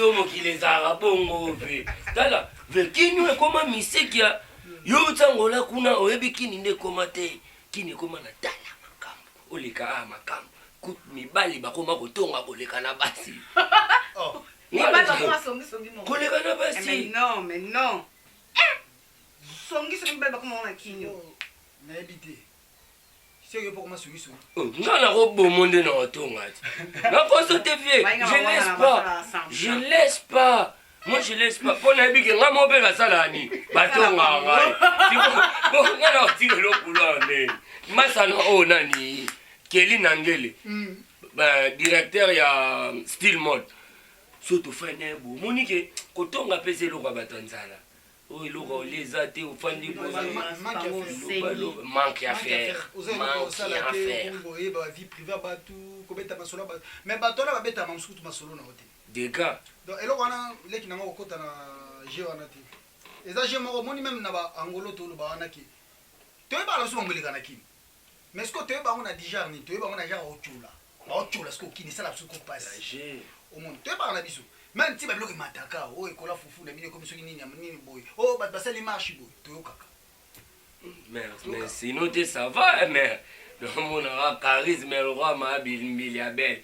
yo mokili ezalaka bongo ve tala ve kini oyo ekoma miseki ya yo otsangola kuna oyebi kini nde ekoma te kini ekoma na tala makambo oleka a makambo mibali bakoma kotonga koleka na basi. Oh. Koleka na basi. Eh, mais non, mais non. Eh! Songi songi mibali bakoma wana kinyo. Oh, nayebi te. Seke yo pokoma songi songi. Oh, nga nakobomo nde na kotonga ti. Nakoso te vie. Je laisse pas. Je laisse pas. Moi je laisse pas. Mpo nayebi ke nga moko mpe nasalaka nini batongaka ngai. Nga na kotika eloko lwa ndenge. Masana oyo nani Kelly Nangele. Mm. Ba directeur ya Style Mode. So tofandi na ye boye omoni ke kotonga mpe eza eloko ya bato ya nzala. Oyo eloko olie eza te ofandi manque ya faire manque ya faire. Oyeba vie privée ya bato kobeta masolo ya bato mais bato wana babetaka mosusu masolo na yo te. Dega. Donc eloko wana leki na nga kokota na jeu wana te. Eza jeu moko omoni meme na ba Angolo toloba wana ke toyebaka na biso bango eleka na Kin. Mais sikoyo toyeba yango na genre nini? Toyeba yango na genre otyola. Baotyola sikoyo Kin esala biso ko pasi. Omoni toyebaka na biso. Meme ti ba biloko emataka oyo ekola fufu na bino ekomi soki nini ya nini boye. Oh bato basali marche boye toyokaka. Mais, mais sinon te ça va mais omonaka charisme le roi mabi ya belle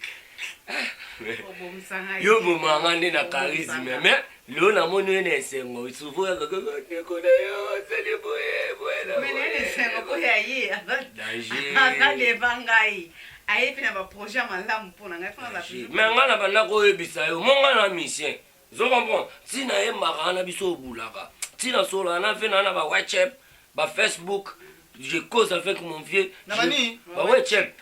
yo bomanga nde na charisme mais lelo namoni oye na esengo souvent oyaka kaka ndeko na yo asali boye boye na Mais naye na esengo mpo ya ye Danger. aza deva ngai aye mpe na baprojet ya malamu mpo na ngai mpo naza mais ngai na banda koyebisa yo mo ngai na misien ozo comprendre ntina yembaka wana biso obulaka ntina solaka na ve na na ba whatsapp ba facebook je cause avec mon vieux Na bani? ba whatsapp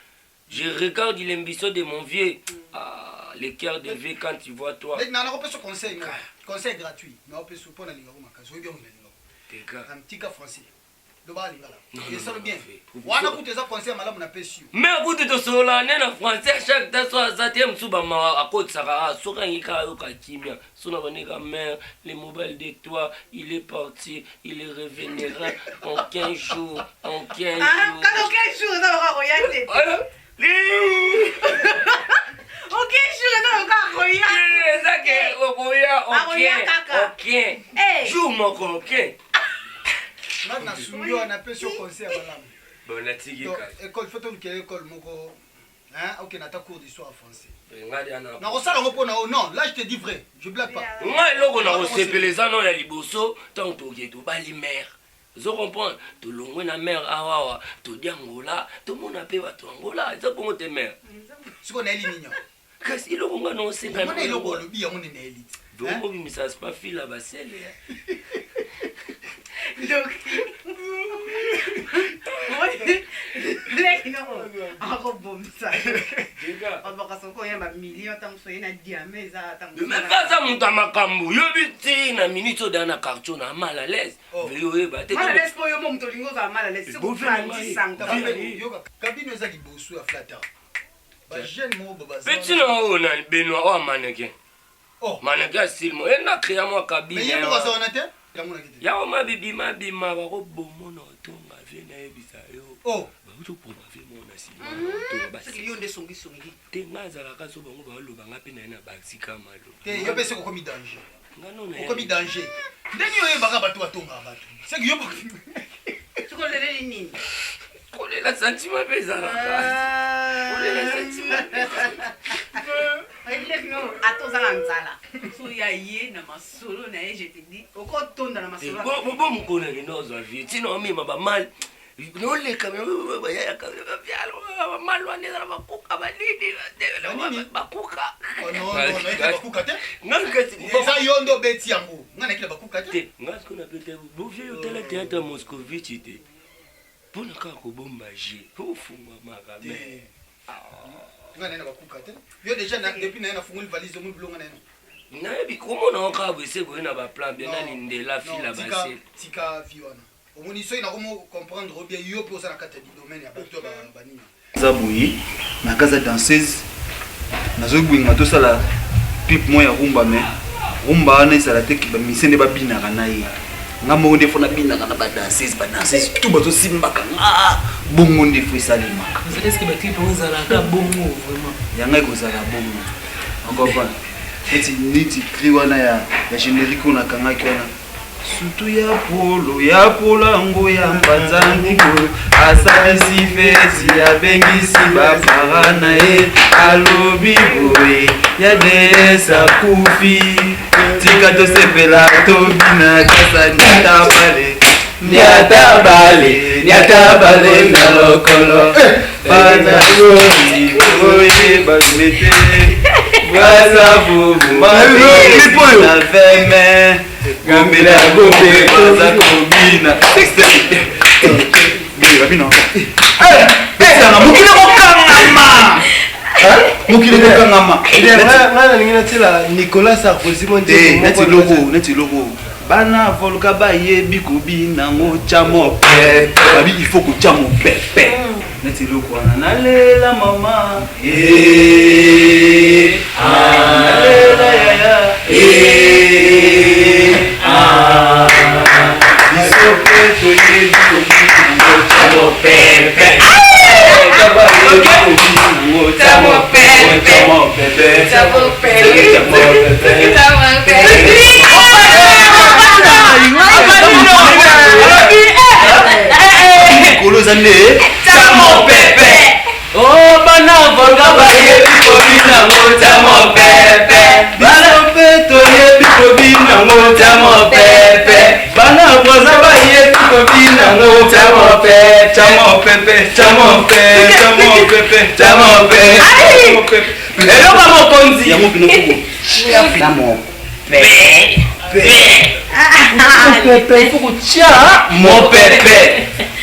je regarde l'émission de mon vieux ah, le cœur de vieux quand tu vois toi Leki na nakopesa conseil moko. Conseil gratuit. Nakopesa mpo nalingako makasi. Oyebi yango nalingako. Teka. Tika français. Loba lingala. Non, non, Esalo non, bien. non, Wana kutu eza conseil malamu napesi yo. Mais kutu tosolola nde na français chaque temps so aza te mosusu bamawa akotisaka ah, soki angi kaka ayoka kimia so na bandi kaka mère le mobile de toi il est parti il reviendra en 15 jours en 15 Ah, jours kaka 15 jours eza lokola koya te Ah, li- o 15 jours eza lokola koya eza ke okoya Akoya ok kaka. ok Eh. jour moko ok Nga nasungi yo napesi yo conseil ya malamu. Bon natiki Donc kaka école faut tolukela école moko hein okende ata cours d'histoire français. Nga dia na Nakosala yango mpo na yo. Non, là je te dis vrai, je blague pas. nga eloko na kosepela eza nao ya liboso ntango toke tobali mare ozo comprendre tolongwe na mare awawa todi angola tomona mpe bato angola eza bongo te mare Sikoyo nayeli nini awa? Kasi eloko nga na osenga Yango na eloko olobi yango nde nayeli ti. Bongo obimisa spa fila basele. Ndoki. Leki noko akobomisa. Obaka soko ya ba million ata mosusu ye na diamant eza ata mosusu. Mais aza moto ya makambo yobi ti na minute oyo na quartier na mal à l'aise. Veli oyeba te. Mal à l'aise po yo mo moto olingi ozala mal à l'aise. Soki opanzi sango. Kabino eza liboso ya flatter. Ba jeune moko ba baza. Petit na oyo nani Benoit oyo mannequin. Oh. Mannequin ya style mo. Ena créa mwa cabine. Mais ye moko aza wana te? Namonaki te. Yango mabibima bima bakobomo na otonga vie nayebisa yo. Oh. Bauti koboma vie moko na nsima na otonga basi. Soki yo nde songi songi. Te nga azalaka so bango baloba nga mpe naye na basika maloba. Te yo mpe soki okomi danger. Nga no na Okomi danger. Ndenge yo oyebaka bato batongaka bato. Seki yo Soki oleleli nini? Kolela sentiment mpe ezalaka. Kolela sentiment mpe ezalaka. Ata oza na nzala so ya ye na masolo na ye je te dis okotonda na masolo bo mokolo nakende ozwa vie ntina omema bamali noleka bamali wana ezala bakuka banini bakuka bakuka te eza yo nde obeti yango ngai nakila bakuka te ngai sikoyo nabeta bovie otala théâtre moscovici te Pona kaka kobomba je ofungwamaka mais nga naye na bakuka te yo déjà na, depuis naye nafungoli valise omoni bilonga naye nayebi komona ngo kaka boye se boye na baplan bien nani ndela fila basele tika vie wana omoni soki nakomo comprendre o bien yo mpe oza na kati ya domaine ya bato ya banini Aza boye na aza danseuse nazolinga tosala clip moko ya rumba mais rumba wana ezala te ba musicien nde babinaka na ye nga moko nde fo nabinaka na ba danseuse ba danseuse tout bazosimbaka nga bongo nde fo esalemaka Est-ce que ba clip yango ezalaka bongo vraiment? Yanga ekozala bongo. Ocomprendre? Neti neti cri wana ya ya generique oyo nakangaki wana. Sutu ya polo ya polango ya mpanza ndiko asalisi feti abengisi bapara na ye alobi boye ya DS akufi tika tosepela tobina kasa nitabale niatabale niatabale na lokolo bana yoi oye balumete brazavubu na veme gambela gombe baza kobina mokili ekokangama mokili ekokangama ngai nalingi natiela nicolas sarkozy mo neti eloko neti eloko bana volka bayebi kobina ngo tya mopepe babi il faut kotya mopepe neti eloko wana nalela mama eh, ah, nalela yaya eh, ah. biso mpe toyebi kobina ngo tya mopepe bayebi kobina ngo tya mopepe tya mopepe tya mopepe likolo eza nde mopepe o oh, bana volga bayebi kobina ngo tya mopepe bana mpe toyebi kobina ngo tya mopepe bana braza bayebi kobina ngo tya mopepe tya mopepe tya mopepe tya mopepe tya mopepe eloko mokonzi yango bino koko moko mopepe fo kotya mopepe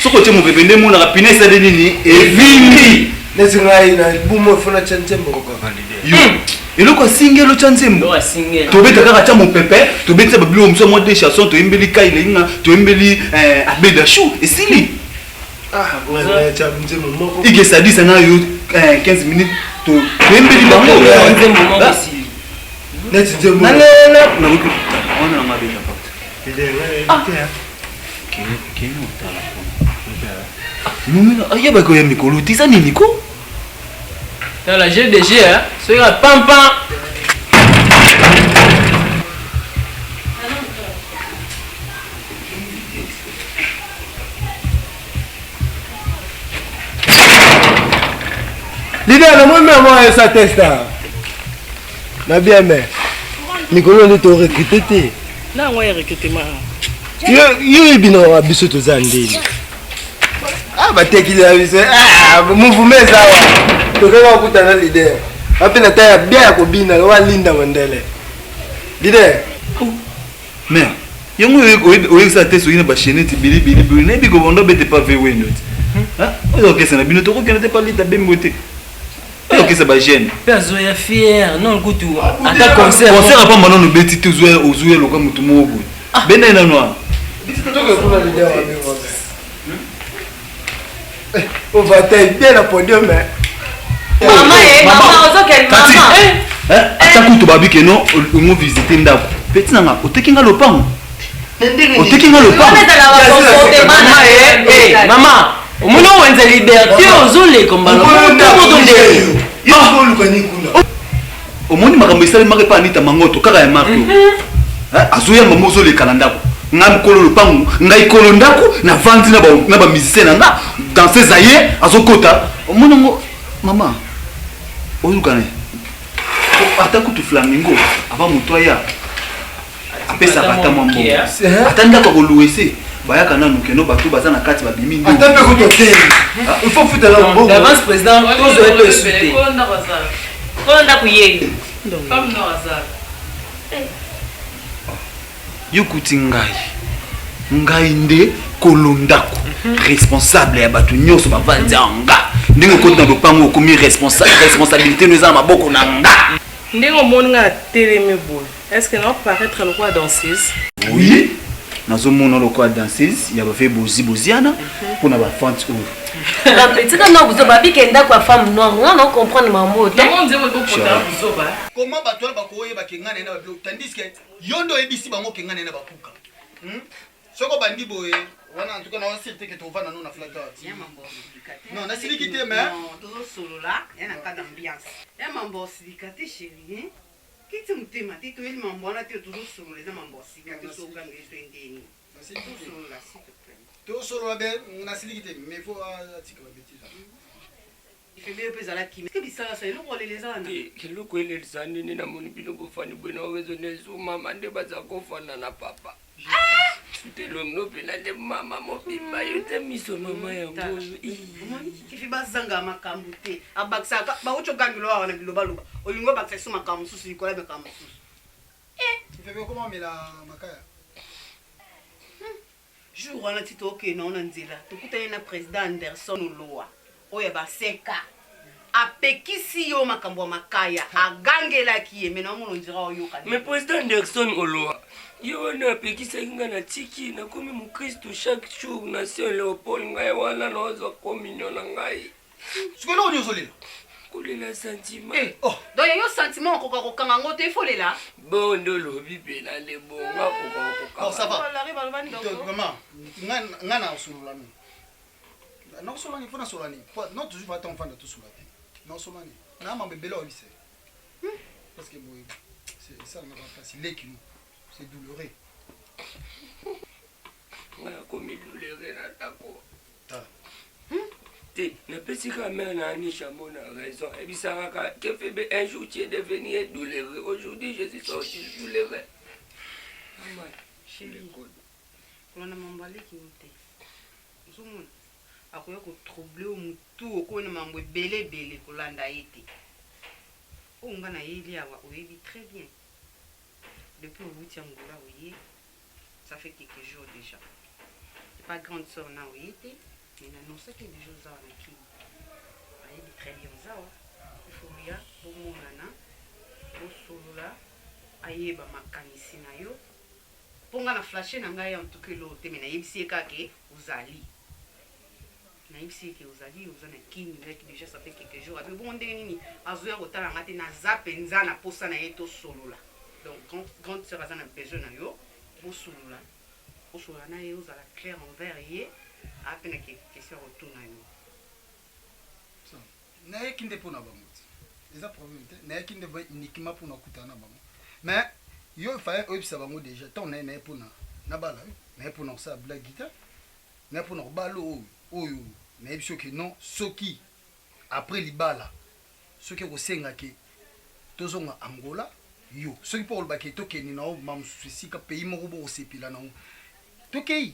soki otye mopepe nde emonaka pine esali nini evimbi neti ngai na libumu efo natya nzembo yo eloko asingeli otya nzembo tobeta kaka tya mopepe tobetisa babiloko mosusu mwa de chanson toyembeli kaileinga toyembeli eh, abedashu esili ah, ige sadisa na yo 15 eh, minutes toyembeli bango nalela nakoki wana nanga abeta porte kende otala kuna ayebaki oya mikolo te eza nini ko tala gdg soki pampa. Leader, namoni meme mwa esa test na bien mais mikolo nde to recruter te. Na yango ya recrutement. Yo yo yebi na biso toza ndeni. Ah batekili na biso ah mouvement eza wa. Tokaka kokutana na leader. Ape na taya bien ya kobina wa Linda Mondele. Leader. Mais yango oyebisa te soki na bachaînete bilibili boye nayebi kobanda obete pa ve wendo te oyo okesa na bino tokokende te pa lita bembo te oyo okesa bagene mpe azoya fier non kutu ata concert concert apamba nano obeti te ozuya loka motu moko boye benda ye nano wana ovata bien na podium. Mama eh, mama ozokende mama. Ata kutu babi ke non ongo visite ndako peti nanga oteki nga lopango oteki nga lopango. Mama omoni owenza liberté ozoleka mbala moto ndenge omoni makambo esalemaka epa Anita Mangoto kaka ya marke azoyamba mo ozoleka na ndako ngai mokolo lopango ngai kolo ndako navandi na bamusicien na nga danseuse aye azokota omoni yango mama oluka ne ata kutu flamingo ava moto aya apesaka ata mwa mbongo ata ndako akoluese bayaka nanu keno bato baza na kati babimi. Ata mpe kutu te il faut futela mbongo. D'avance président tozwa mpe esu te. Kolo ndako ye. Yo kuti ngai ngai nde kolo ndako responsable ya bato nyonso bavandi ya nga ndenge okoti na lopango okomi responsabilité no eza na maboko na nga. Ndenge omoni nga natelemi boye, est ce que nao paraître lokola danseuse? Oui, nazomona lokola danseuse ya bave bozi boziana mpona bafante oyo. Tika na buzoba babike ndako ya femme noire nga na comprendre mambo te. Comment bato wana bakoyeba ke ngai na babiloko tandis que yo nde oyebisi bango ke ngai na bakuka soki obandi boye wana en tout cas naosili te ke tovanda no na flat out. Non, nasiliki te mais tozosolola ya na cadre ambiance ya mambo osilika te chérie. Kiti motema te, toyeli mambo wana te, tozosolola eza mambo ya sika te, soganga ezo endeni. Tosolola s'il te plaît. Tosolola be nasiliki te mais faut atika ba bêtises. Ifebe yo mpe ezala kimia. Est-ce que bisala sa eloko olela eza wana? Eloko elelisa nini namoni bino bofandi boye na owezo nezu mama nde baza kofanda na papa. Telongo mpena nde mama mobimba yo te miso mama yango oyo. Omoni kifi bazanga makambo te. Abakisaka bauti ogangelo awa na bilobaloba. Olingi obakisa lisusu makambo mosusu likolo ya makambo mosusu. Eh! Ifebe okoma omela makaya. Jour wana ti tokende na nzela tokutani na president Anderson Oloa oyo ya baseka apekisi yo makambo ya makaya agangelaki ye me naomona ondira oyoka mais président Anderson Oloa ye wana apekisaki ngai na tiki nakomi mokristu chaque jour na saint Léopold ngai wana naozwa communion na ngai Sikoyo eloko nini ozolela? Kolela sentiment. Eh, oh. Donc yo sentiment okoka kokanga yango te, il faut lela. Bon nde olobi pena nde bonga koka kokanga. Bon ça va. Maman, nga nga na solola nini? Na solola nini? Faut na solola nini? Non toujours va tant fanda tout solola te. Na solola nini? Na mambe bela oyebisa. Parce que boye c'est ça na ba leki no. C'est douloureux. Nga nakomi douloureux na ndako. Tala. Te, napesi kaka mère na Anisha mona raison. Ayebisaka kaka que Febe un jour tu es devenu douloureux. Aujourd'hui je suis sorti douloureux. Mama, chérie. Kolanda mambo aleki no te. Ozomona? Akoya ko troubler yo mutu okomi na mambo ebele ebele kolanda ye te. Oyo nga nayeli awa oyebi très bien. Depuis owuti Angola oye ça fait quelques jours déjà. Epa grande sœur na oye te mais n'annoncaki déjà oza awa na kin. Ayebi très bien oza awa. Il faut oya bomonana bosolola ayeba makanisi na yo po nga na flashe na ngai en tout cas eloko te mais nayebisi ye kaka ke ozali. Nayebisi ye ke ozali oza na kin oyaki déjà ça fait quelques jours abi bongo ndenge nini azoya kotala nga te naza penza na posa na ye tosolola donc grand, grande sœur aza na besoin na yo bosolola osolola na ye ozala clair envers ye aa pe na question ya kotuna yo. Nayaki nde mpo na bango te eza problème te nayaki nde uniquement mpo na kutana na bango mais yo fallait oyebisa bango déjà ntango naye naye mpo na nabala yo naye mpo na kosala blague te Naye pona kobala oyo oyo nayebisi yo ke non soki après libala soki ekosenga ke tozonga Angola yo soki pe okoloba ke tokende na yo ma mosusu esika pays moko bokosepela na yango tokeyi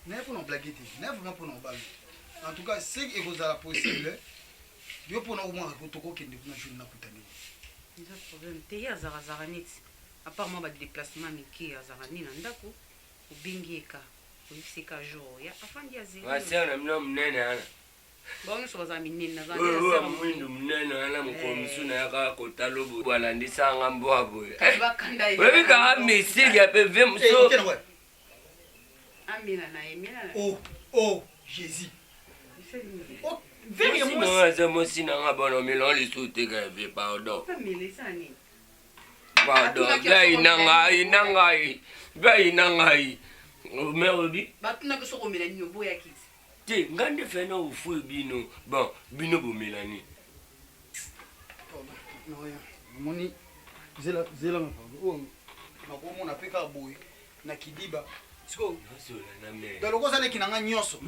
naye pona koblage te naye vraiment pona kobala en tout cas soki ekozala possible yo pona okomona tokokende kuna jour nakutani eza problème te ye azalaka neti apart mwa ba déplacement mike azalaka nde na ndako obengi ye ka Oyebisi ka jour oya afandi azeli. Ba sœur na bino munene wana. Bango nyonso bazala minene naza nde na sœur mwindu munene wana mokolo mosusu nayaka kotala boye alandisa nga mbwa boye. Bakanda ye. Oyebi kaka misiki ya pe vie mosusu. Amela na ye mela na. Oh oh Jésus. Mwasi na nga aza mwasi na nga bona omela lisusu te kaka vie pardon. Amela eza nini? Pardon, ngai na ngai na ngai ngai na ngai mère olobi batunaki soki omela nini oboyaki te ngai nde fai na ofui bino bon bino bomela nini omoni zela zela nga pardon oyo nakomona mpe kaka boye na kidiba sikoyo donc lokola oza leki na ngai nyonso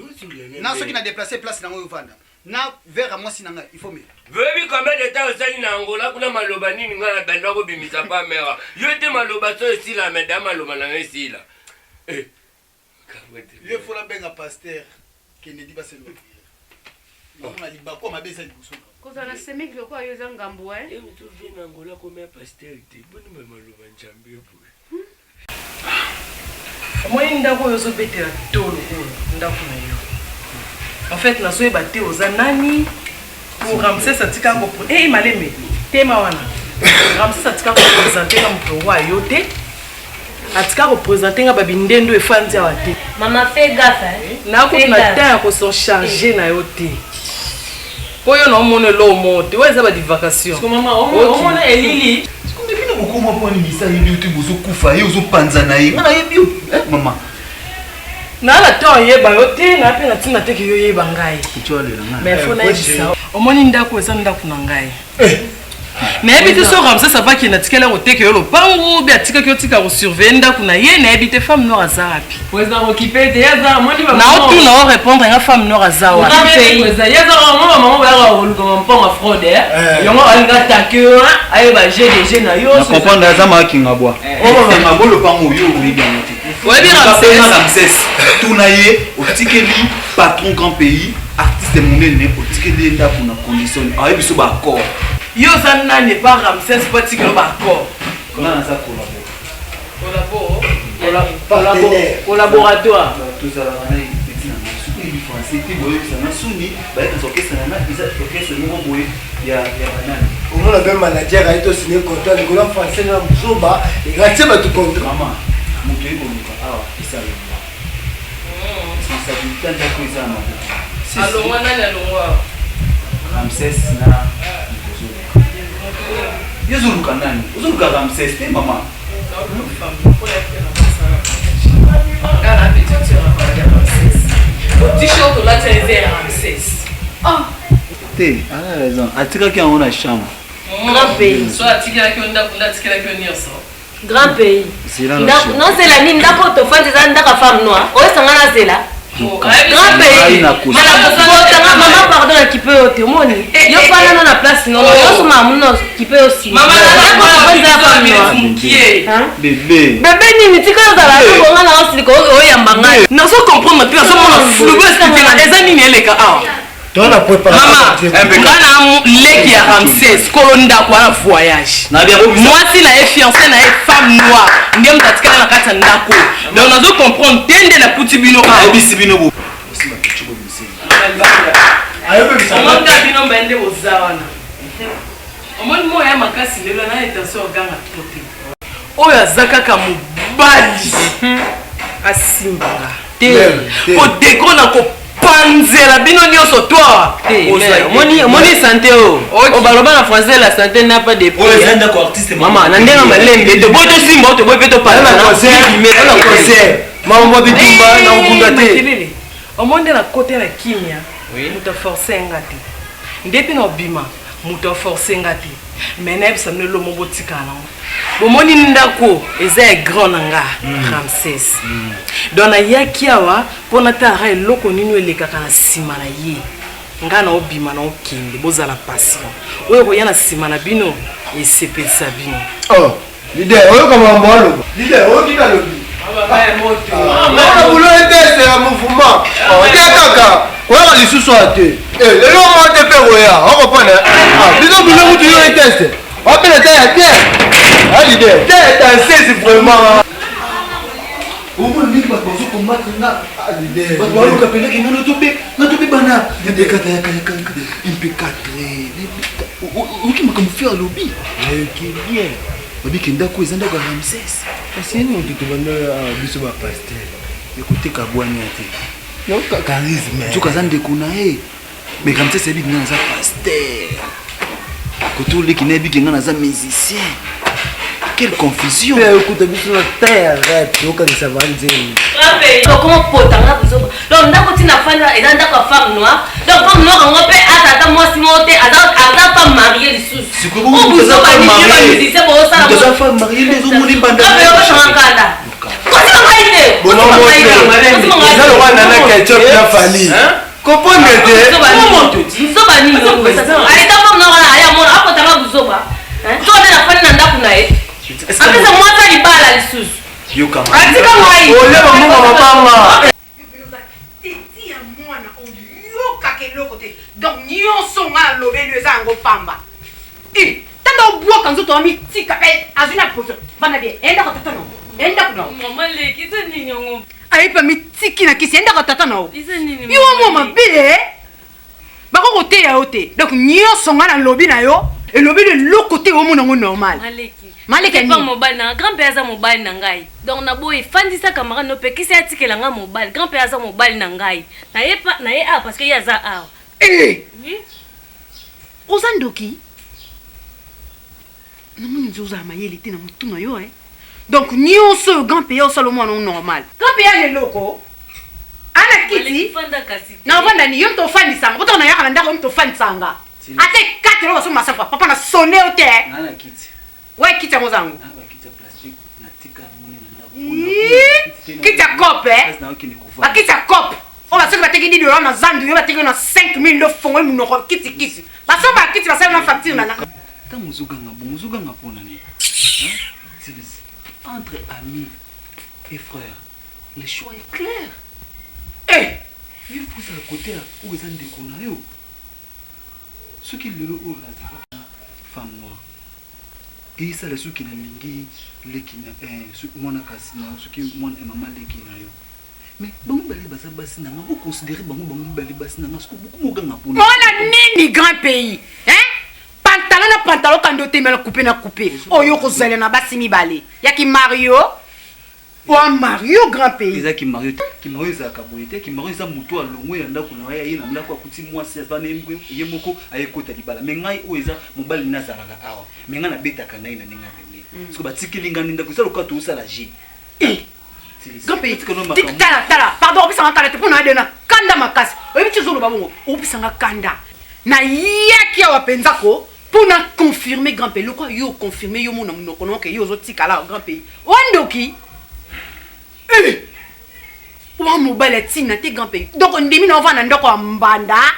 na soki na déplace place na ngai ovanda na verre ya mwasi na ngai il faut mela Oyebi combien de temps osali na Angola kuna maloba nini ngai na banda kobimisa pa mera yo te maloba so esila me da maloba na ngai esila eh. Yo faut nabenga pasteur Kennedy baselo ba prière namona libaku ya mabe eza liboso na kozala na semeki lokola yo eza ngambo eh ye moto vie na Angola komia pasteur te boni maloba njambe boye Omoni ndako oyo ozobetela tolo oyo ndako na yo en fait nazoyeba te oza nani po ramses atika ko eh hey, malembe tema wana ramses atika ko présenter nga moto wa yo te atika ko présenter nga babindendo efandi awa te mama fais gaffe hein? nakutu na temps ya ko s'en charger na yo te po yo na omona eloko moko te oyo eza ba divagation omona elili bino bokoma mpo nini misa yebi yo te bozokufa ye ozopanza na ye nga nayebi yo eh, mama naa na temps oyeba yo te naa mpe na ntina te ke yo oyeba ngai mais fo nayebisa omoni ndako eza ndako na ngai eh. Nayebi te so Ramses avaki na tikela koteka yo lopango bi atikaki yo tika kosurveille ndako na ye, nayebi te femme noire aza wapi. Président okipe te yaza moni ba Na otuna o répondre nga femme noire aza wapi. Président yaza mama mama bayaka koluka mpango fraude eh. Yango alinga attaque yo ayeba GDG na yo. Na comprendre aza makinga bwa. Kinga bwa lopango yo oyebi yango te. Oyebi Ramses. Ramses tuna ye otikeli patron grand pays artiste monene otikeli ye ndako na condition ayebi biso ba accord. Yo oza nani epa Ramses po atikelo ba accord? Nga naza collabo. Collabo? Collaboratoire. Tozalaka na ye petit na ngai soki oyebi français te boyebisa nga soni bayebisa orchestre na nga eza orchestre moko boye ya ya banani. Omona pe manager aye to signer contrat likolo ya français na buzoba eratie batu contrat. Mama moto oye koluka awa esi alongwa responsabilité ndako eza na maboko. Alongwa nani alongwa? Ramses na moto ozoluka. Yo ozoluka nani? Ozoluka Ramses te mama. T-shirt olati eza ya Ramses. Te, aza raison. Atikaki yango na chambre. Grand pays. So atikelaki yo ndako nde atikelaki yo nyonso. Grand pays. Zela na chambre. Non zela nini ndako oyo tofandi eza ndako ya femme noire. Oyesanga na zela. Grand pays. Botanga mama pardon na kipe yo te omoni. Yo fana no na place no. Yo soma muno kipe yo si. Mama na femme noire. Bebe. Bebe nini tika yo zala ko nga na osilika oyamba ngai. Nazo comprendre te nazo mona flou expliquer nga eza nini eleka awa. Tona Mama, nga na leki ya Ramses kolo ndako wana voyage. Mwasi na ye fiancé na ye femme noire nde moto atikala na kati ya ndako. Donc nazo comprendre te nde nakuti bino awa. Nayebisi bino bo. Omoni kaka bino mbaye nde boza wana. Omoni moya ya makasi lelo na intention oganga trop te. Oyo aza kaka mobali asimbanga te. Po deko na kopanzela bino nyonso toi. Omoni omoni santé o. O baloba na français la santé n'a pas de prix. Oyo eza ndako artiste mama na ndenge malembe to boto simba to boye pe to Na panza. concert, na concert. Mambo bitumba na kobunda te. Omoni nde na kota na kimia moto aforce nga te nde mpe na obima moto aforce nga te mais nayebisa bino elomo botikala nango bomoni ndako eza ya grand na nga Ramses donc nayaki awa mpo natala eloko nini oyo elekaka na nsima na ye nga na obima na okende bozala patient oyo koya na nsima na bino esepelisa bino. Oh, leader, oyoka mambo aloba. Leader, oyoki nde alobi. Wana boulot ete c'est un mouvement. Te kaka koyaka lisusu awa te. Lelo moko te mpe koya okopana. Biso boulot kutu yo eteste. Wapela ta ya bien. Ah leader, te danseuse vraiment. Omona ndenge bato bazo combattre nga. Bato baluka pendaki nga nga tobebana. MP4 yaka yaka yaka. MP4. Oyoki makambo fi alobi. Nayoki bien. Babiki ndako eza ndako ya Ramses. Kasi ye moto tobanda biso ba pasteur. Ekoteka bwania te. Yoka charisme. Nzoka aza ndeko na ye. Mais Ramses ayebi nga naza pasteur. Koto leki na yebi nga naza musicien. Quelle confusion. Pe okuta biso na terre rap tokanisa ba nzembo. Okoma pota nga buzoba. Donc ndako ti na fanda eza ndako ya femme noire. Donc femme noire yango pe aza ata mwasi moko te aza aza femme mariée lisusu. Sikoyo Oyo buzoba nini yo ba musicien bozosala Aza femme mariée nde ozomoni mbanda. Kape yo kosanga kanda. Kosima ngai te. Bona Kosima ngai te. moto. Kosima ngai Eza te. lokola nana ketchup na Fally. Comprendre te. Buzoba nini aita femme noire wana aya mona apota nga buzoba. To nde nafandi na ndako na ye. Apesa mwasi ya libala lisusu. Yoka. Atika ngai. Olia bambongo mabanga. Teti ya mwana oyokaka eloko te donc nyonso nga nalobeli yo eza yango pamba Eh, tanda obwaka nzoto wa mitika pe azwi na poso vanda bien eyendako tata na eyendako na Mama leki eza nini yango? ayebi mitiki na kisi eyendako tata na yo Eza nini? yo mwa mabe eh? bako koteya yo te donc nyonso nga nalobi na yo elobi eloko te omona yango normal Maleki. Maleki ya Epa nini? mobali na nga grand père aza mobali na ngai. Donc na boye fandisa camarade no pekisa ye atikela nga mobali. Grand père aza mobali na ngai. Na ye pa na ye awa parce que ye aza awa. Eh! Oui. Oza ndoki? Namoni nzo ozala mayele te na mutu na yo eh. Donc nyonso oyo grand père osala omwana o normal. Grand père ana eloko? Ana kiti? Maleki fanda kasi te. Na ovanda ni yo moto ofandisanga. Poto nayaka na ndako yo moto ofandisanga. Ata ekatelo basomba masapo. Papa na sonne yo te. Nga na kiti. Wa kiti yango zango. Na ba kiti ya plastique na tika yango na ndako. Kiti ya cope eh. Ba kiti ya cope. Oyo basoki bateki 10 dollars na zandu yo bateki na 5000 ndo fongoli munoko kiti kiti. Basomba kiti basali na facture na. Tango ozoganga bongo ozoganga pona nini? Hein? Silisi. Entre amis et frères, le choix est clair. Eh! Yo faut ozala kote ya oyo eza ndeko na yo. Soki lelo oyo nazala na femme noire esala soki nalingi leki na eh, mwana kasi na yo soki mwana eh, mama leki na yo mais bango mibale baza basi na nga bo considere bango bango mibale basi na nga soki bokoma oganga mpona mona nini grand pays hein pantalon na pantalon kandi otemela coupe na coupe oyo okozala na basi mibale ya kimario Oa Mario grand pays. Eza ki Mario te. Ki Mario ezalaka boye te. Ki Mario eza mutu alongwe na ndako na ye aye na ndako akuti mwasi aza na ye moko aye kota libala. Mais ngai oyo eza mobali na azalaka awa. Mais ngai nabetaka na ye na ndenge ya pembeni. Siko batikeli ngai nde ndako eza lokola tozosala jeu. Eh. Grand pays. Tala tala pardon opesa nga kanda te mpo na adena kanda makasi. Oyebi ti ozoloba bongo opesa nga kanda. Nayaki awa mpenza ko mpo na confirmer grand pays lokola yo confirmer yo mona monoko na oke yo ozotikala awa grand pays oa ndoki eh! oa mobali ya ntina te grand pays donc ondimi na ovanda ndako ya mbanda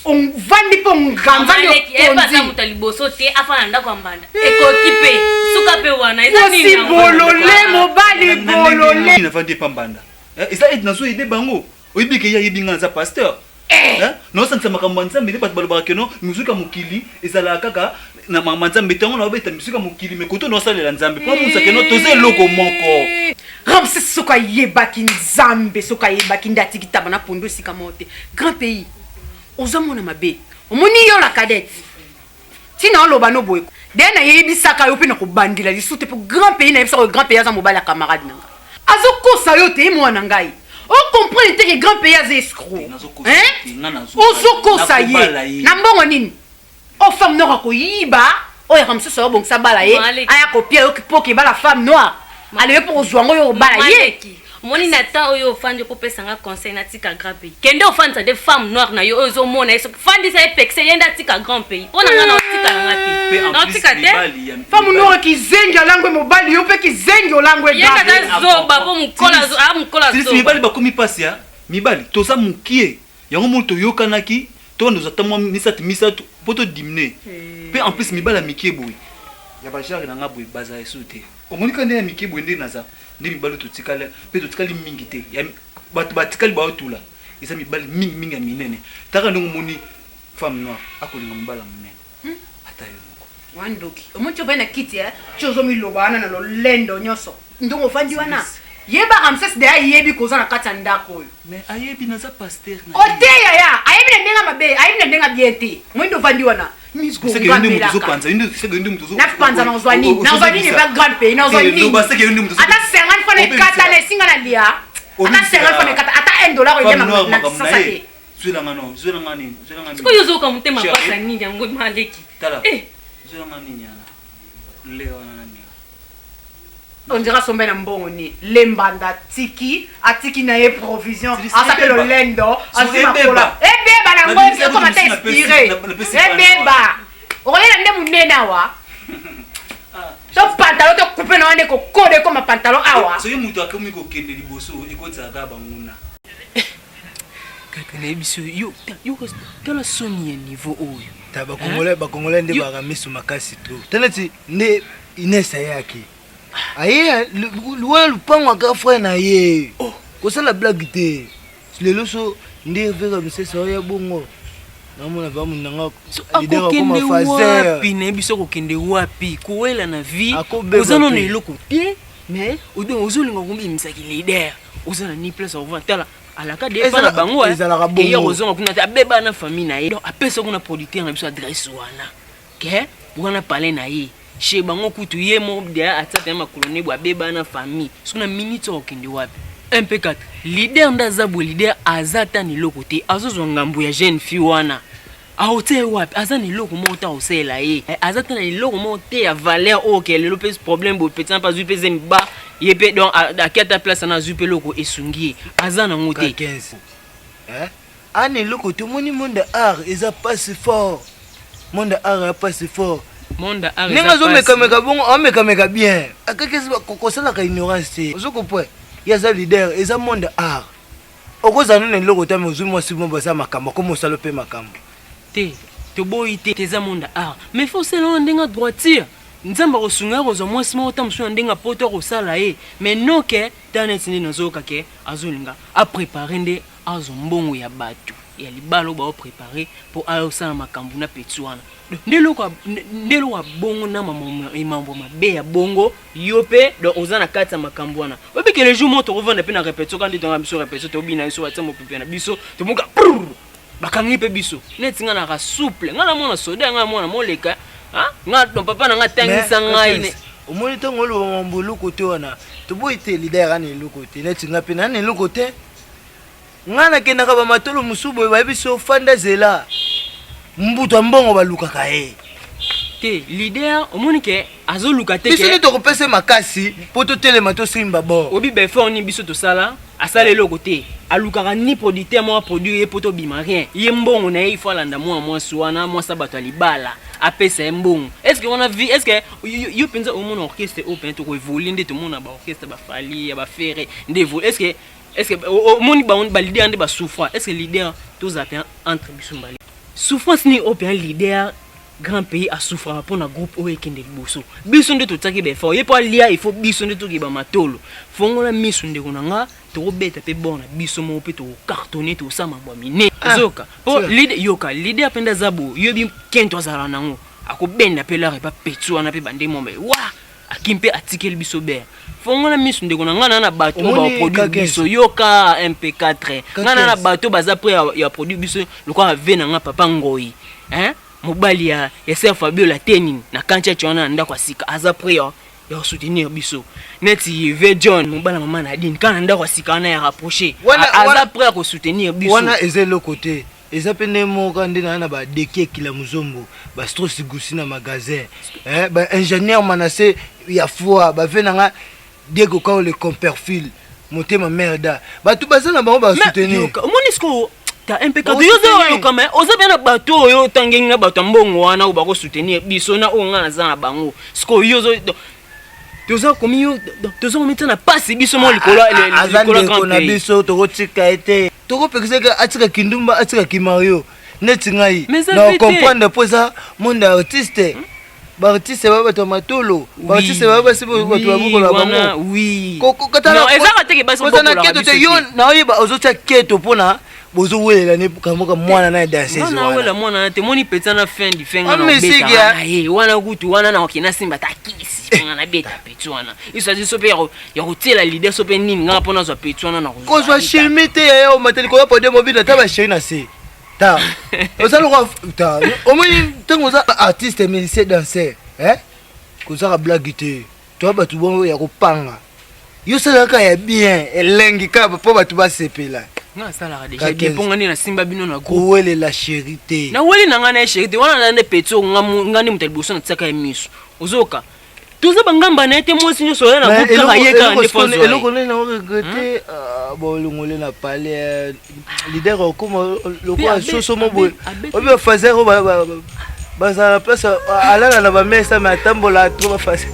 ovandi mpo nganzandi okonzi moto ya liboso te afanda ndako ya mbanda ekoki mpe suka mpe wana osi bolole mobali bolole navandi epa mbanda eh, eza ete nazo aide bango oyebi ke ye ayebi ngai naza pasteur eh. Naosangisa makambo ya nzambe nde bato balobaka keno miziki ya mokili ezalaka kaka na makambo ya nzambe ntango naobeta miziki ya mokili me koto naosalela nzambe mpo amonisa keno toza eloko moko. Ramses soki ayebaki nzambe soki ayebaki nde atiki taba na pondu esika moko te. Grand pays oza mwana mabe omoni yo la cadette ntina oloba no boye de nayebisaka yo mpe nakobandela lisusu te mpo grand pays nayebisaka yo grand pays aza mobali ya camarade na nga azokosa yo te ye mwana ngai ocomprendre te ke grand pays aza escro ozokosa ye na mbongo nini o femme noire akoyiba oyo yaka mosusu ayobongisa bala ye aya kopia yo mpo kebala femme noire aleyo mpo kozwa yango yo obala ye Omoni na temps oyo ofandi okopesa nga conseil natika grand pays. Kende ofandisa nde femme noire na yo oyo ozomona ye soki fandisa ye pekisa ye nde atika grand pays. Mpo na nga na otika na nga te. Na otika te. Femme noire kizengi alangwe mobali yo mpe kizengi olangwe Ye nde aza zoba mpo mukolo azo a mukolo azo. Mibali bakomi pasi ya mibali toza mukie yango moni toyokanaki tobanda kozwa ata mwa misatu misatu mpo to diminuer mpe en plus mibali ya mikie boye ya ba genre na nga boye bazala lisusu te omoni kaka nde ya mikie boye nde naza nde mibali totikali mpe totikali mingi te ya bato batikali baotula eza mibali mingi mingi ya minene taka ndenge omoni femme noire akolinga mobali ya monene hmm? ata yo moko wandoki omoni ti ovandi na kiti eh? ti ozomiloba wana na lolendo nyonso ndongo ovandi wana yeba ramses de ayebi koza na kati ya ndako oyo mais ayebi naza pasteur na oteya ya ayebi na ndenge mabe ayebi na ndenge bien te moi nde ovandi wana napanza nazwa nini nazwa nini eza grand pays nazwa nini ata 50 fois na ekata na esinga na lia ata 50 fois na ekata ata 1 dollar olia na kisasa te sikoyo ozoyoka motema mpasi ya nini yango maleki On dirait asombe na mbongo ni lembanda atiki atiki na ye provision aza mpe lolendo azwi makola ebeba na ngo ekoma ta expire ebeba okoyela nde monene awa to pantalon to coupe na wana ekokoda ekoma pantalon awa soki moto akomi kokende liboso ekotisaka banguna Kaka nayebi so yo yo tala soni ya niveau oyo. Ta ba congolais ba congolais nde baka misu makasi trop. Tala ti nde Ines ayaki. Aye wana lupango ya grand frère na ye. Oh. Kosala blague te. Lelo so nde Vera Misesa oya bongo. Namona va munanga leader akoma fazer. Wapi nayebi so kokende wapi kowela na vie. Oza nano eloko te mais ozolinga kobimisaki leader. Oza na ni place ya kovanda tala alaka de epa na bango ezalaka bongo eya kozonga kuna te abeba na famille na ye donc apesa kuna producteur na biso adresse wana ke wana palais na ye chez bango kutu ye moko deya atia pena makolo ne boye abeba na famille soki na minute oyo okende wapi mp4 leader nde aza boye leader aza ata na eloko te azozwa ngambo ya jeune fille wana Akotia ye wapi? Aza na eloko moko te akosalela ye. Eh, aza te na eloko moko te ya valeur oyo ke lelo mpe problème boye petit mpe azwi mpe zemi ba ye mpe donc ake ata place wana azwi mpe eloko esungi ye. Aza nango te. 15. Eh? Ana eloko te omoni monde art eza passe fort. Monde art ya pasi fort. Monde art ndenge azomekameka bongo amekameka bien akakesi kosalaka ignorance te ozo comprendre ye aza leader eza monde art okozala nano eloko te me ozwi mwasi mo baza makambo akoma osala mpe makambo te toboyi te eza monde art mais faut osala wana ndenge droiture nzambe akosunga ye kozwa mwasi moko ta mosusu na ndenge apoto akosala ye mais noke ta neti nde nazoyoka ke azolinga aprepare nde azwa mbongo ya bato ya libala oyo baoprepare mpo ayosala makambo na peti wana nde eloko ya bongo na mambo mabe ya bongo yo mpe donc oza na kati ya makambo wana oyebi ke le jour moko tokovanda mpe na repetition kaka nde tonga biso repetition tobina biso batia mopepe na biso tomoka bakangi mpe biso neti ngai naka souple ngai na mwana soda ngai mwana moleka ngai donc papa na ngai atangisa ngai omoni ntango oloba mambo eloko te wana toboyi te leader ana eloko te neti ngai mpe nana eloko te Nga nakendaka ba matolo mosusu boye bayebi so fanda zela mbutu ya mbongo balukaka ye te leader omoni ke azoluka te biso nde tokopesa makasi mpo totelema tosimba bor obi baeffort nini biso tosala asala eloko te alukaka ni producteur moko aproduire ye mpo tobima rien ye mbongo na ye ifo alanda mwana mwasi wana mwasi ya bato ya libala apesa ye mbongo estce wana vie estce yo mpenza omona orchestre oyo mpenza tokoevolue nde tomona baorchestre bafali ya bafere nde evolue estce Est ce que omoni bango ba leader nde ba souffra? Est ce que leader tozala pe entre biso mbale? Souffrance nini oyo pe leader grand pays a souffraka mpo na groupe oyo ekende liboso? Biso nde totiaki ba effort, ye mpo alia il faut biso nde tokeba matolo. Fongola misu ndeko na nga, tokobeta pe bord na biso moko pe toko cartonner, tokosala mambo ya minene. Ozoyoka? Po leader, yoka leader pe nde aza boye, yoyebi kento azala nango, akobenda pe lare epa petit wana pe bande mwa wa Aki mpe atikeli biso ber. Fongola misu ndeko na ngai na na bato oyo ba produire biso yoka MP4 ngai na na bato baza près ya, ya produire biso lokola ve na ngai papa Ngoi hein mobali ya ya sœur Fabiola te nini na kantia wana na ndako ya sika aza près ya ya soutenir biso neti ve John mobala mama Nadine kana ndako ya sika wana ya rapprocher aza près ya ko soutenir biso wana eza eloko te Eza pe ndenge moko kaka nde naa na ba Deki Ekila Muzombo, ba Strauss Gusi na magasin, eh, ba ingénieur Manasse ya foi, ba vie na nga Diego Kao le Comperfil, motema merda. Bato baza na bango ba soutenir. Omoni sikoyo ta MPK yo oza oyoka mais oza bien na bato oyo otangengi na bato ya mbongo wana oyo bako soutenir biso na oyo nga naza na bango sikoyo yo ozo toza komi yo toza komitia na pasi biso moko likolo aza ndeko na biso tokotika ye te tokopekisa ye atika kindumba atika kimario neti ngai na comprendre mpo eza monde ya artiste hmm? baartiste ba bato ya matolo baartiste ba basi bato babokola bango na keto te yo naoyeba ozotia keto mpona bozowelela ne kamoka mwana na danseuse wana wela mwana na te moni petsa na fin du fin ngana obeta na ye wana kutu wana na okina simba ta kisi ngana na beta petit wana isaji so pe ya kotiela leader so pe nini ngana pona zwa petit wana na kozwa chimie te yaya omateli koya podium obina ta ba chérie na se ta oza lokola ta omoni ntango oza artiste musicien danseur eh kozaka blague te toa bato bongo ya kopanga yo osalaka ya bien elengi kaka mpo bato basepela nga asalaka deja bien mpo nga nde nasimba bino na groupe kowelela sheri te naweli na ngai na ye sheri te wana na nde peti oyo nga nde moto ya liboso natiaka ye miso ozoyoka toza bangamba na ye te mwasi nyonso oya na groupe kaka ye kaka nde fo eloko nini na regrete hmm? bolongole na palais leader okoma lokola soso mo boye obi bafaser oyo bazala na place alala na bamesa me atambola tro bafase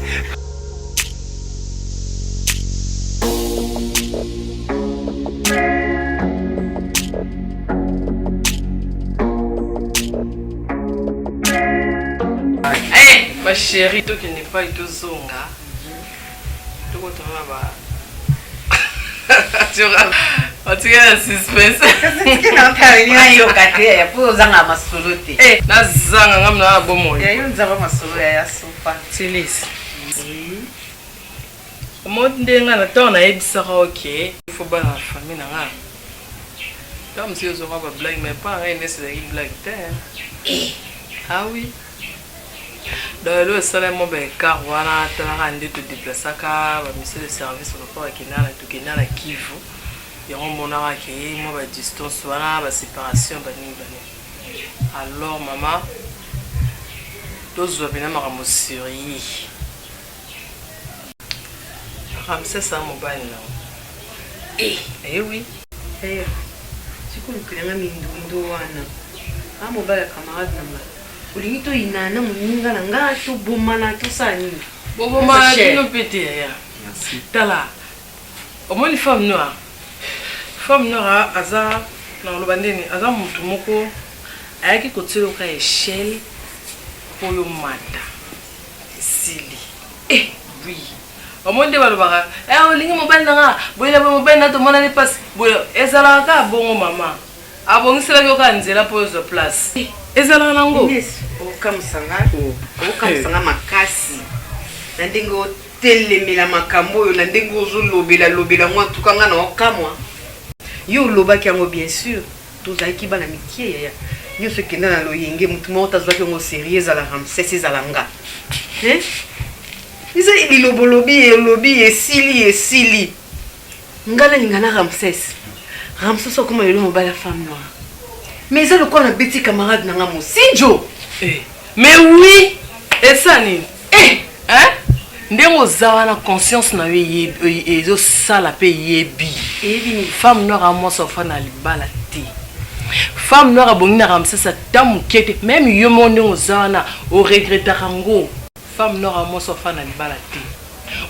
ba chérie tokende epai tozonga tokotana na ba otika na suspense nayoka te po ozanga masolo te eh, nazanga ngam na bomoi yo nzaba masolo ya sopa tilisi omoni nde nga na ntango nayebisaka oke fo bana na famille na nga ntango mosusu ozwaka ba blague mais mpo na ngai nesi ezalaki blague te eh. ah oui Donc eloko esalaki mwa ba ecart wana talaka nde to deplasaka ba monsieur de service papa bakenda na tokenda na Kivu yango omonaka ke mwa ba distance wana ba separation ba nini ba nini alors mama tozwa mpena makambo sérieux Ramsès a mobali na eh eh oui eh sikoyo olukela nga mindondo wana a mobali ya camarade na nga. Olingi toyinana na moninga na nga, tobomana, tosala nini? Bobomana bino mpe te yaya. Tala, omoni femme noire, femme noire aza nakoloba ndeni, aza mutu moko ayaki kotiela yo ka echelle mpo yo mata esili. Eh oui. Omoni nde balobaka eh, olingi mobali na nga boye na boye, mobali na tomonani mpasi boye, ezalaka kaka bongo mama. Abongiselaki yo kaka nzela mpo ozwa place. Ezalaka nango. Ines, okamwisa nga, okamwisa nga makasi na ndenge otelemela makambo oyo, na ndenge ozolobela lobela yango, en tout cas nga na okamwa. Yo olobaki yango bien sûr, tozalaki bana mikie yaya. Nyonso ekenda na loyenge, motu moko te azwaki yango sérieux, ezala Ramsès, ezala nga. Hein? Eza liloba olobi, olobi, esili, esili. Nga nalinga na Ramsès. Ramsès akoma lelo mobali ya femme noire. Mais eza lokola nabeti camarade na nga mosinjo. Eh, mais oui, esa nini? Eh, hein? Ndenge oza wana conscience na yo ezosala mpe eyebi. Eyebi nini? Femme noire a mwasi ofanda na libala te. Femme noire abongi na Ramsès ata moke te. Meme yo moko ndenge oza wana oregretaka ngo. Femme noire a mwasi ofanda na libala te.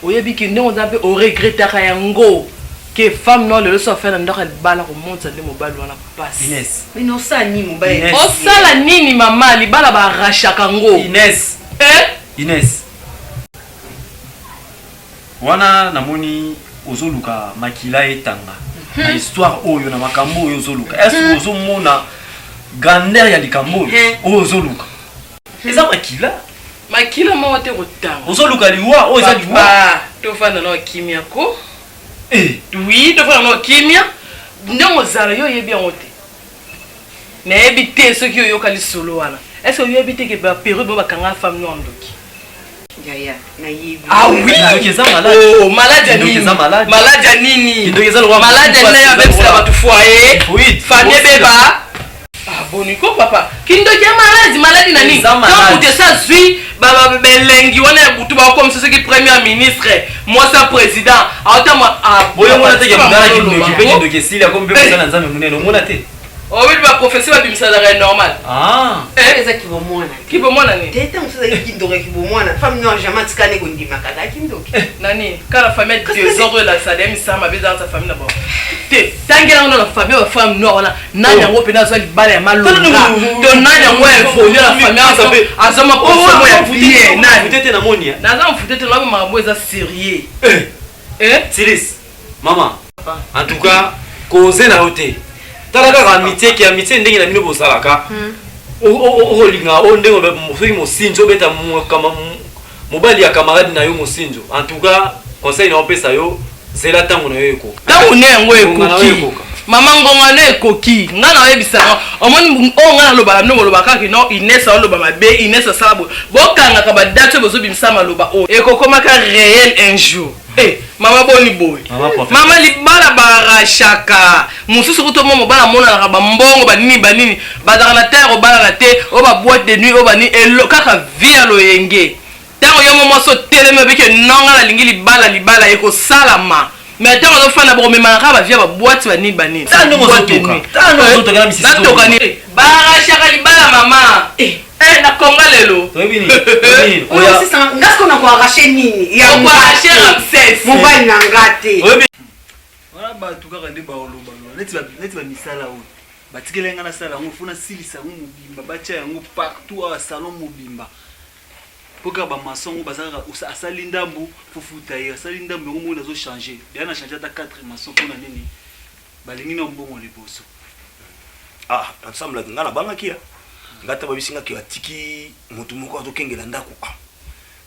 Oyebi ke ndenge oza mpe oregretaka yango ke femme noire lelo so afanda na ndako ya libala komonisa nde mobali wana pasi. Ines. Mais non, osala nini mobali? Ines. Osala nini mama? Libala ba arrachaka ngo. Ines. Eh? Ines. Wana namoni ozoluka makila etanga na histoire oyo na makambo oyo ozoluka. Est-ce que ozomona grandeur ya likambo oyo oyo ozoluka? Eza makila. Makila moko te kotanga. Ozoluka liwa oyo eza liwa. Papa, tofanda na kimia ko. Eh. Oui, tofanda na kimia. Ndenge ozala yo oyebi yango te. Nayebi te soki oyoka lisolo wana. Est-ce que oyebi te ke ba perruque bo bakanga femme noire ndoki? Yaya, nayebi. Ah oui. Kindoki eza malade. Oh, malade ya Kindoki nini? eza malade. Malade ya nini? Kindoki eza lokola Malade ya nini abebisela bato foyer? Typhoïde. Famille Osila. beba. Ah boni ko papa. Kindoki ya malade, malade na nini? Eza malade. Tant moto esi azwi belengi wana ya butu bakokomisa soki premier ministre, mwasi ya président, aotama ah Boyo omona te ke papa, mongala tika kindoki mpe maloba. kindoki esili akomi mpe kosala Nzambe monene omona te. Oyebi ba prophetie babimisalaka ya normal. Ah. Eh? Eza kibomwana. Kibomwana nini? Te ntango mosusu azalaki kindoki ya kibomwana. Femme noire jamais atikali kondimaka azalaki kindoki. Eh, nani? Kala famille ya désordre elakisa ya misala mabe ezalaka sa famille na bango. Te, tangela ngo na famille ya femme noire wana, nani yango mpenza azwa libala ya malonga? To nani yango évolue na famille azwa makoso ya bien nani? Mfute te namoni. Naza mfute te, naza makambo eza sérieux. Eh. Eh? Silis, mama. En tout cas, cause na yo te. Tala kaka amitié ki amitié ndenge na bino bozalaka. Okolinga oyo ndenge soki mosinzo obeta mobali ya camarade na yo mosinzo. En tout cas, conseil na opesa yo zela ntango na yo ekoka. Ntango ne yango ekoki. Mama ngonga ne ekoki. Nga na oyebisa ngo. Omoni oyo nga nalobaka bino bolobaka kaka non Inès aoloba mabe, Inès asala boye. Bokangaka ba date oyo bozobimisa maloba oyo. Ekokomaka réel un jour. Eh, mama boni boye. Mama libala barashaka. Mosusu kutu mo mobala amonanaka ba mbongo ba nini ba nini. Bazalaka na terre obalana te, oyo ba boîte de nuit oyo ba nini elo kaka vie ya loyenge. Tango yo mo mwasi otelemi oyebi ke non nga nalingi libala libala ekosalama. Mais tango ozofanda bokomemaka kaka ba vie ya ba boîte ba nini ba nini. Tala ndenge ozotoka. Tala ndenge ozotoka na misisi. Natoka nini? Barashaka libala mama. Eh, na Congo lelo. Toyebi nini? Toyebi nini? Oyo osisa nga sikoyo na ko arracher nini? Ya Oko arracher Ramsès. Mobali na nga te. Oyebi wana bato kaka nde baolobaloba neti bamisala oyo batikeli nga nasala yango fo nasilisa yango mobimba batya yango partout awa salon mobimba mpo kaka bamason yango baza kaka asali ndambu fofuta ye asali ndambu yango moko nazo change deya na change ata 4 mason mpona nini balingi na mbongo liboso. Ah ensemble nga nabangaki ya nga ata bayebisi nga ke atiki motu moko azokengela ndako ah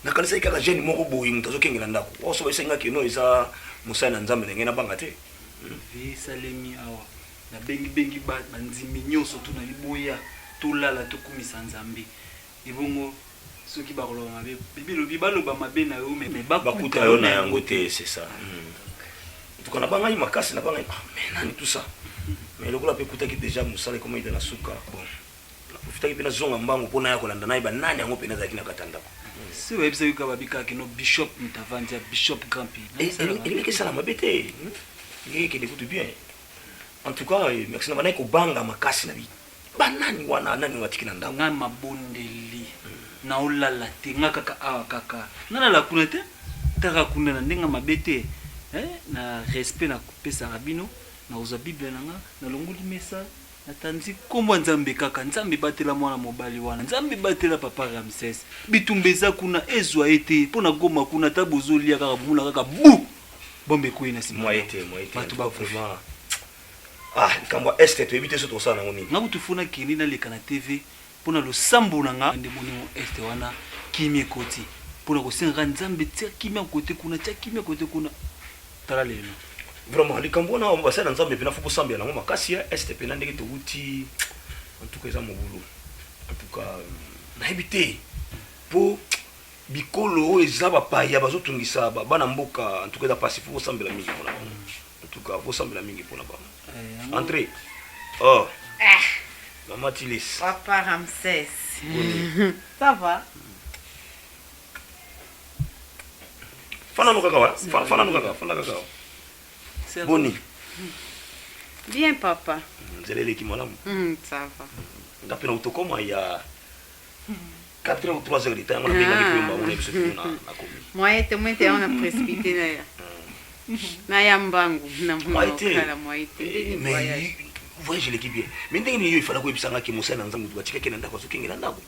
nakanisaki kaka jeune moko boye moto azokengela ndako oso bayebisaki nga ke no eza mosali na nzambe ndenge nabanga te. Vie esalemi awa nabengi bengi ba bandimi nyonso tu na liboya tolala tokumisa nzambe ebongo soki bakoloba mabe bibi elobi baloba mabe na yo mais bakuta yo na yango te c'est ça. En tout cas nabangaki makasi nabangaki ah mais nani tout ça mais lokola mpe ekutaki déjà mosala ekoma ida na suka bon naprofitaki mpe nazonga mbangu mpo naya kolanda nayeba nani yango mpe nazalaki na kati ya ndako. Si oyebisaki kaka babi kaka kino bishop moto avandi ya bishop grand pays elingaki esala mabe te elingaki ekende kutu bien en tout cas merci nabandaki kobanga makasi na bi. Banani wana nani watiki na ndako? Nga mabondeli naolala te nga kaka awa kaka nga nalala kuna te taka kuna na ndenge mabe te eh, na respect napesaka bino nakozwa bible na nga nalongoli mesa natanzi nkombo ya nzambe kaka nzambe batela mwana mobali wana nzambe batela papa ramses bitumba eza kuna ezwa ye te mpo na goma kuna ata bozolia kaka bomona kaka bu bombe ekwei na nsima bato bakufi Ah, likambo ya est toyebi te soki tokosala nango nini. Nga kutu faut nakende naleka na TV pona losambo na nga nde boningo est wana kimia ekoti pona kosenga kaka Nzambe tia kimia kote kuna tia kimia kote kuna tala lelo. Vraiment likambo wana basali na Nzambe pena faut bosambela nango makasi ya est pena ndenge towuti en tout cas eza mobulu en tout cas nayebi te po bikolo oyo eza bapaya bazotungisa bana mboka en tout cas eza pasi faut bosambela mingi pona bango. En tout cas, bosambela mingi pona bango. Eh, Entrez. Oh. Eh. Maman Tilis. Papa Ramsès. Ça va? Fana no kaka wa. Fana no kaka, fana kaka. Boni. Bien papa. Nzela eleki malamu. Ça va. Nga pe na utokoma ya 4 heures ou 3 heures de temps yango nabengaki mpe mbango na biso tino nakomi moyen te moyen te yango na précipité na ya na ya mbangu na mokala moyen te ndenge voyage voyage eleki bien mais ndenge nini yo ifala koyebisa nga ke mosali na nzambe moto batikaki na ndako azokengela ndako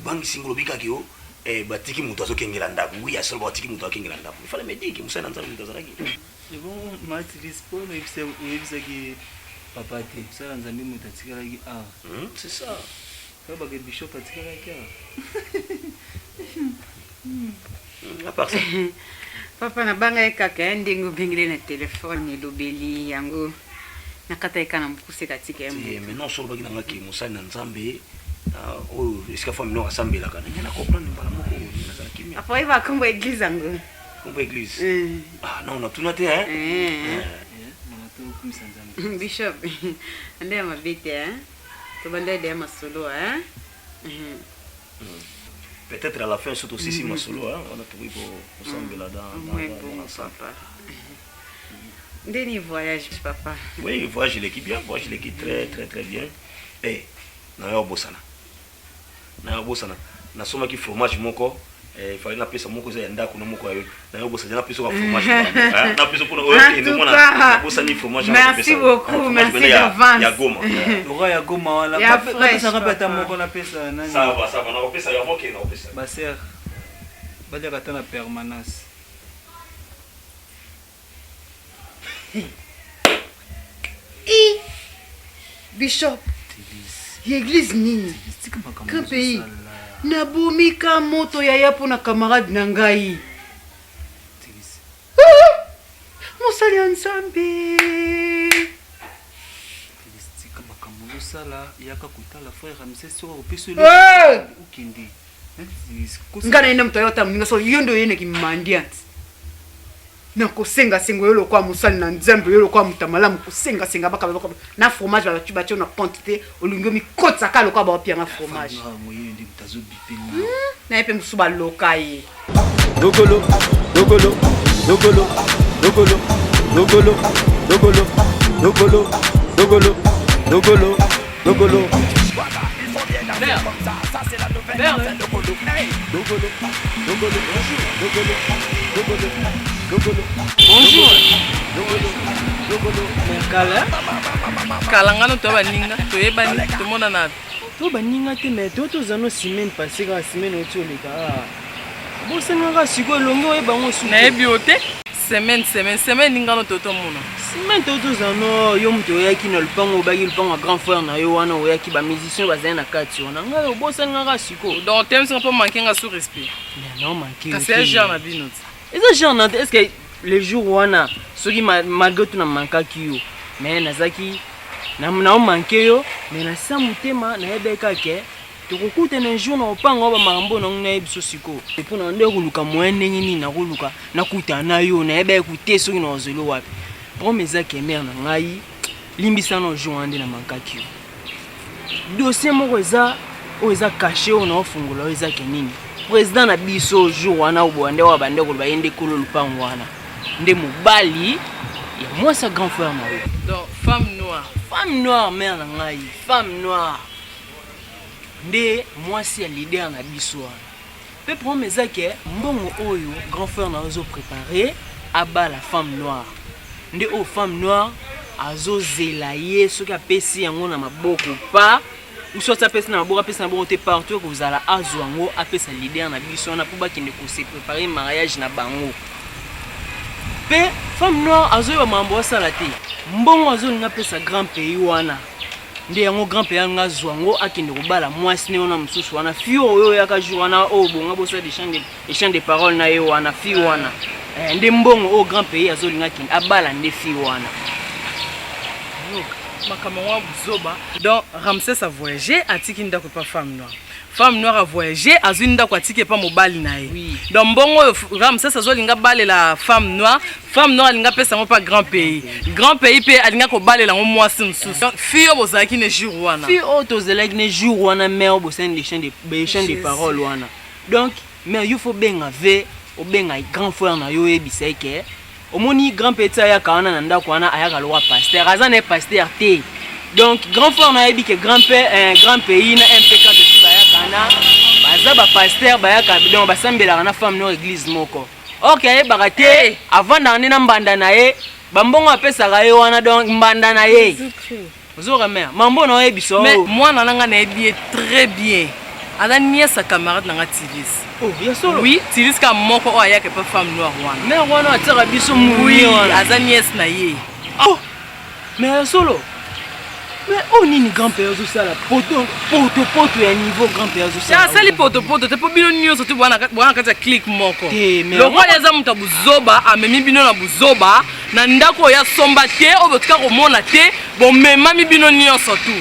obangisi ngo olobi kaka yo eh, batiki moto azokengela ndako wi ya solo batiki moto akengela ndako ifala mediki mosali na nzambe moto azalaki ebongo matilis mpo oyebisaki papa te mosali na nzambe moto atikalaki awa hmm, c'est ça Oyebaka bishop atikalaki awa. À part ça. Papa nabanga ye kaka ya ndenge obengeli na telefone elobeli yango nakata ye kaka na mokuse katika ye moto. Mais non solo baki nanga ke mosali na Nzambe ah, oyo esika femme noire asambelaka na ngai na comprendre mbala moko nazala kimia. Papa oyeba kombo église yango. Kombo église. Ah non natuna te hein. Eh. Mama tokumisa Nzambe. Bishop nde ya mabe te hein. Tobanda deja masolo hein. Peut-être à la fin surtout sisi masolo hein, wana tokoki kosambela dans dans l'ensemble. Papa. Ndeni voyage papa. Oui, voyage eleki bien, voyage eleki très très très bien. Eh, na yo bosana. Na yo bosana. Nasomaki fromage moko Eh, il fallait napesa moko eza ya ndako na moko ya yo na yo bosani napesa ka fromage napesa mpona oyo okende mona nabosani fromage merci beaucoup merci d'avance ya goma oka ya goma wana napesaka mpe ata moko napesa nani ça va ça va nakopesa yo avant okende nakopesa basere baliaka ata na permanence I bishop ya eglise nini grand pays nabomi ka moto yaya mpo na camarade na ngai ah! mosali ya nzambe tika makambo ozosala yaka kotala frère ramses soki akopesa okende ngai naye nde moto ayo ata moninga so yo nde oyenaki mendiante na kosenga senga yo lokola mosali na nzambe yo lokola moto ya malamu kosenga senga baka baka na fromage bato batio na compte te olingi omikotisa kaka lokola baopianga fromage na ye mpe mosusu baloka ye Dokolo, dokolo, dokolo, dokolo, dokolo, dokolo, dokolo, dokolo, dokolo, dokolo. Bonjour. Kala. Kala ngano to baninga, toyebani, tomonana. To baninga te mais to toza no semaine passée kaka semaine oti oleka. Ah. Bosengaka sikoyo elongi oyeba yango suki. Nayebi yo te. Semaine semaine semaine ningano to tomona. Semaine to toza no yo moto oyaki na lupango obaki lupango ya grand frère na yo wana oyaki ba musiciens bazali na kati wana ngai obosani nga kaka sikoyo. Donc thème soko manquer nga sous respect. Mais non manquer. Kasi ya genre na bino ti. Eza genre na te est-ce que le jour wana soki malgré tout na mankaki yo mais nazaki na na manquer yo mais na sa motema nayebaki kaka ke tokokutana un jour na kopanga oyo bamakambo na ngai biso sikoyo mpo na nde koluka moyen ndenge nini nakoluka nakutana na yo nayebaki kute soki na ozolo wapi problème eza ke mare na ngai limbisa na jour wana nde na mankaki yo dossier moko eza oyo eza cache oyo naofungola oyo eza ke nini président na biso jour wana oboya nde oyo bande koloba ye nde kolo lupango wana nde mobali ya mwasi ya grand frère na yo donc Femme noire. Femme noire mère na ngai, femme noire. Nde mwasi ya leader na biso wana. Pe problème eza ke mbongo oyo grand frère na yo azo preparer abala femme noire. Nde oyo femme noire azozela ye soki apesi yango na maboko pa ou soit apesi na maboko apesi na maboko te partout ekozala azwa yango apesa leader na biso wana mpo bakende ko se preparer mariage na bango. Pe femme noire azoyeba makambo asala te. Mbongo azolinga apesa grand pays wana nde yango grand père nga azwa yango akende kobala mwasi ne wana mosusu wana fille oyo oyaka jour wana oyo bonga bosala échange de parole na ye wana fille wana eh, nde mbongo oyo grand pays azolinga akende abala nde fille wana. Makambo yango ya buzoba. Donc Ramsès a voyagé atiki ndako epa femme noire. Femme noire a voyagé azwi ndako atiki epa mobali na ye. Oui. Donc mbongo oyo Ramsès azolinga balela femme noire, femme noire alinga apesa yango pa grand pays. Grand pays mpe alinga kobalela yango mwasi mosusu. Donc fille oyo bozalaki ne jour wana. Fille oyo tozalaki ne jour wana mère oyo bosani échange de parole wana. Donc mère yo faut benga ve obenga grand frère na yo oyebisa ye ke omoni grand petit ayaka wana na ndako wana ayaka lokola pasteur aza na ye pasteur te. Donc grand frère na yebi ke grand père eh, grand pays na MP4 aussi bayaka na baza ba pasteur bayaka donc basambelaka na femme no église moko. Ok ayebaka te hey. Avandaka nde na mbanda na ye bambongo apesaka ye wana donc mbanda na ye. Ozoka mère mambo na oyebisa mais mwana na nga nayebi ye très bien aza nièce ya camarade na nga Tilis. Oh, ya solo? Oui, Tilis ka moko oyo ayaka epa femme noire wana. Mère wana atiaka biso mouye wana. Aza nièce na ye. Oh, mais ya solo? Mais oyo nini grand père azosala poto poto poto ya niveau grand père azosala? Asali poto poto te po bino nyonso te bwana na kati ya clique moko. Lokola ye aza moto ya buzoba amemi bino na buzoba na ndako oyo asomba te oyo botika komona te bomemami bino nyonso tu.